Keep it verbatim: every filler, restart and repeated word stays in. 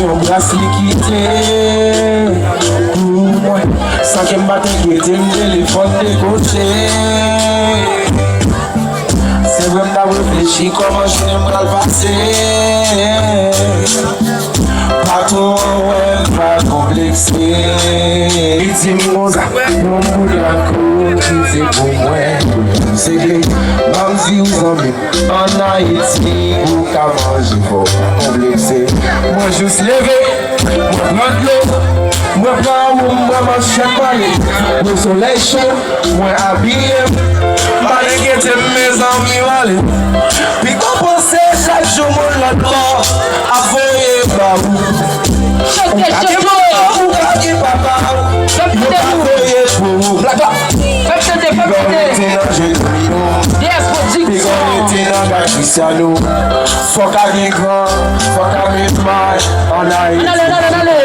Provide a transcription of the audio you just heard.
Yon bras li kite pou mwen, san ke m pa t enkyete, m telefòn dekoche. Se vre m t ap reflechi kòman jounen m pral pase. Pa twò wè m, pa konplekse. Li di m konsa, yon bout lakou ki se pou mwen, pou m segle. Ban m di w zanmi, ann Ayiti, pou w ka manje, fò w pa konplekse. Mwen jis leve, mwen pran dlo, mwen pran woum, mwen manchèt pale. Pou solèy cho, mwen abiye m. Pa enkyete m, mezanmi, m ale. Pito panse chak jou moun lòt bò ap voye ba ou. Ou ka gen manman, ou ka gen papa, yo pa voye pou ou. Pito rete nan Jeronimo, pito rete nan Gad Cristiano. Fòk a gen gran, fòk a gen maj ann Ayiti.